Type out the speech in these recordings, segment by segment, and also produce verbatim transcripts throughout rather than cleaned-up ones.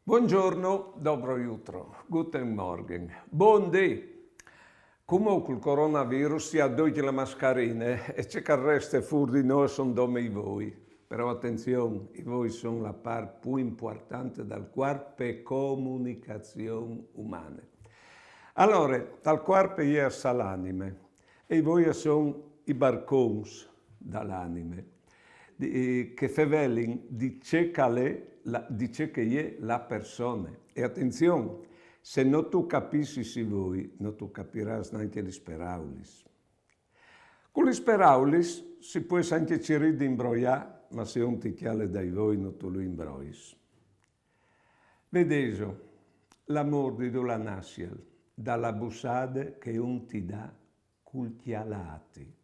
Buongiorno, dobro jutro, guten Morgen, bundì. Cumò cul coronavirus si à ducj la mascarine e ce che al reste fûr di nô a son dome i voi. Però atenzion, i voi a son la part plui impuartante dal cuarp pe comunicazion umane. Alore, tal cuarp e je sa l'anime, e i voi a son i barcons da l'anime, di- che fevelin di ce che al è la, di ce che e je la persone. E atenzion, se no tu capissis i voi, no tu capirâs nancje lis peraulis. Cu lis peraulis si pues ancje cirî di imbroiâ, ma se un ti cjale dai voi no tu lu imbrois. Vedêso, l'amôr di dulà nassial? Da la bussade che un ti dà cul cjalâti.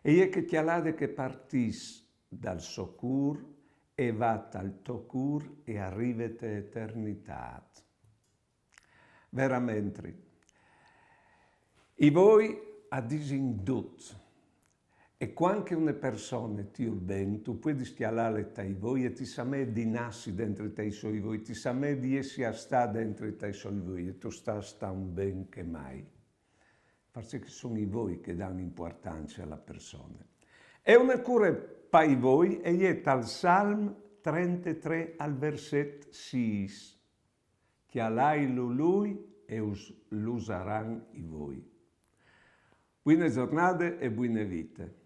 E je chê cjalade che e partìs dal so cûr e e va tal to cûr e e rive te eternitât. Veramentri, i voi a disin dut. E cuant che une persone ti vûl ben, tu puedis cjalâle tai voi e ti somee di nassi dentri tai soi voi, ti somee di jessi a stâ dentri tai soi voi e tu stâs tant ben che mai. Parcè che a son i voi che a dan impuartance a la persone. E une cure pai voi e je tal Salm trentetrê al verset sîs. Cjalailu lui e us lusaran i voi. Buine zornade e buine vite.